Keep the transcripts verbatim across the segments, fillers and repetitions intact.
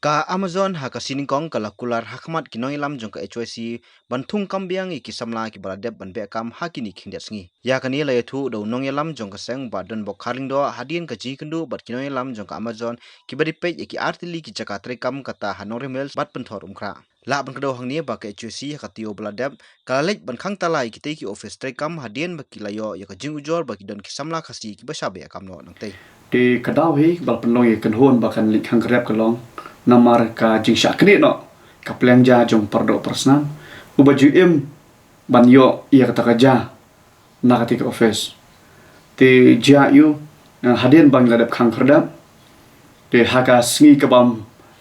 Ka Amazon ha ka sngi nyngkong ka la kular ha khmat ki nongïalam jong ka H Y C ban thung kam biang ïa ki samla kiba la dep ban beh kam ha kine ki khyndiat sngi. Ïa kane la ïathuh da u nongïalam jong ka seng Bah Donbok Kharlyngdoh hadien ka jingïakynduh bad ki nongïalam jong ka Amazon kiba dei peit ïa ki artylli ki jaka treikam kata ha Nongrim Hills bad Pynthorumkhrah. Lah ban kdew hangne ba ka H Y C ha ka taïew ba la dep ka la leit ban khang tala ïa kitei ki office treikam hadien ba ki la ïoh ïa ka jingujor ba ki don ki samla Khasi kiba shah beh kam noh nangtei. Te ka daw hi ba la pynlong ïa ka kynhun ba kan leit khang kyrep ka long namar ka jingshah knieh noh ka pliang ja jong paradoh parasnam uba ju im ban ïoh ïa kata ka ja na katei ka office. Te jia ïu, eh, hadien ba ngi la dep khang khyrdep. Te ha ka sngi kaba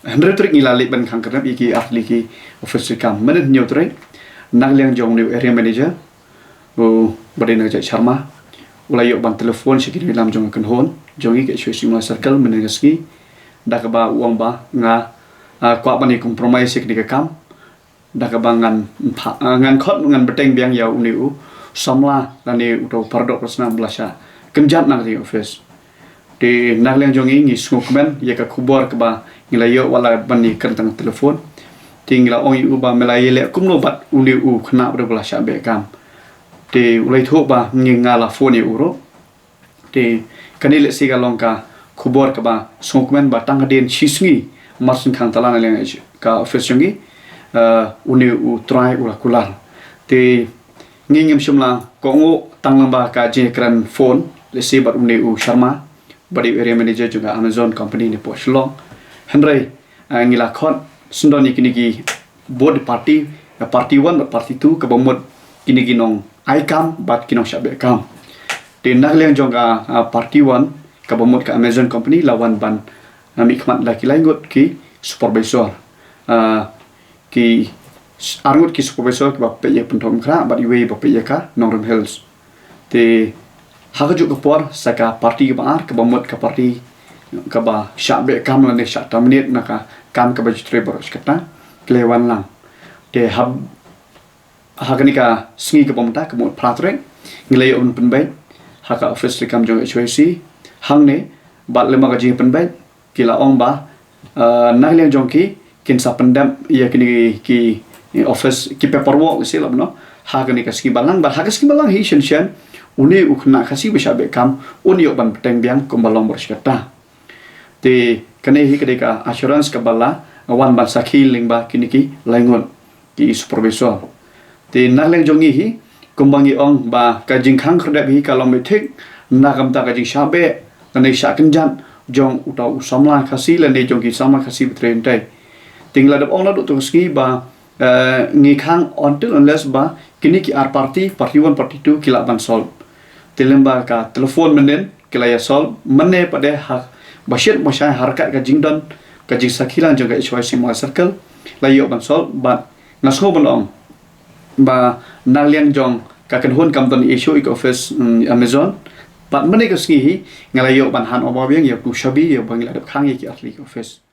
hynriew tarik ngi la leit ban khang khyrdep ïa ki artylli ki office treikam. Mynhynnin hynñiew tarik na ka liang jong une u area manager, uba dei na ka jaid Sharma, u la ïoh ban telephone sha ki nongïalam jong ka kynhun jong ngi ka H Y C Mawlai Circle mynhynnin ka sngi. Da kaba u ong ba nga, ah, kwah ban ïa compromise ïa kane ka kam. Da kaba ngan pha-, ah, ngan khot ngan bteng biang ïa une u samla lane uto u paradoh parasnam ba la shah kynjat na katei ka office. Te na ka liang jong ngi ngi sngewkmen ïa ka khubor kaba ngi la ïoh wat la ban ïakren tang telephone. Te ngi la ong ïa u ba me la ïaleh kumno bad une u khynnah ba la shah beh kam. Te u la ïathuh ba ngi, nga la phone ïa u ruh. Te kane lehse ka long ka khubor kaba sngewkmen ba tang hadien shi sngi mar shu khang tala na liang ka office jong ngi, eh, une u trai u la kular. Te ngi ngim shym la kohnguh tang lyngba ka jingïakren phone lehse bad une u Sharma ba dei u area manager jong ka Amazon company ne poh Shillong. Hynrei, eh, ngi la khot syndon ïa kine ki both party, eh, party one bad party two kaba mut kine ki nong ai kam bad ki nong shah beh kam. Te na ka liang jong ka, ah, party one kaba mut ka Amazon company la wan ban, ah, mihkhmat da ki lai ngut ki supervisor. Ah, ki s-, ar ngut ki supervisor kiba peit ïa Pynthorumkhrah bad iwei ba peit ïa ka Nongrim Hills. Te ha kajuh ka por sa ka party kaba ar kaba mut ka party kaba shah beh kam lane shah terminate na ka kam kaba ju trei baroh shi katta ki la wan lang. Te ha, ha kane ka sngi kaba mynta ka mut phra tarik ngi la ïoh ban pynbeit ha ka office treikam jong H Y C hangne bad lyngba ka jingpynbeit ki la ong ba, eh, na ka liang jong ki kin sa pyndep ïa kine ki, ki office ki paperwork lehse la bynta ha kane ka sngi ba lang bad ha ka sngi ba lang hi shen shen une u khynnah Khasi ba shah beh kam un ïoh ban bteng biang kumba long baroh shi katta. Te kane hi ka dei ka assurance kaba la wan ban sakhi lyngba kine ki lai ngut ki supervisor. Te na ka liang jong ngi hi kumba ngi ong ba ka jingkhang khyrdep hi ka long beit thik na ka bynta ka jingshah beh lane shah kynjat jong uta u samla Khasi lane jong ki samla Khasi ba trei hangtai. Te ngi la dep ong naduh tang ka sngi ba, eh, ngi khang until unless ba kine ki ar party, party one, party two ki lah ban solve. Te lyngba ka telephone mynhynnin ki la ïa solve, mynne pat de ha ba shit ba shai ha ryngkat ka jingdon ka jingsakhi lang jong ka H Y C Mawlai Circle la ïoh ban solve bad nga sngew ban ong ba na ka liang jong ka kynhun kam don issue ïa ka office, mm, Amazon. Bad mynne ka sngi hi nga la ïoh ban hand over biang ïa u shabi ïa ba ngi la dep khang ïa ki artylli ki office.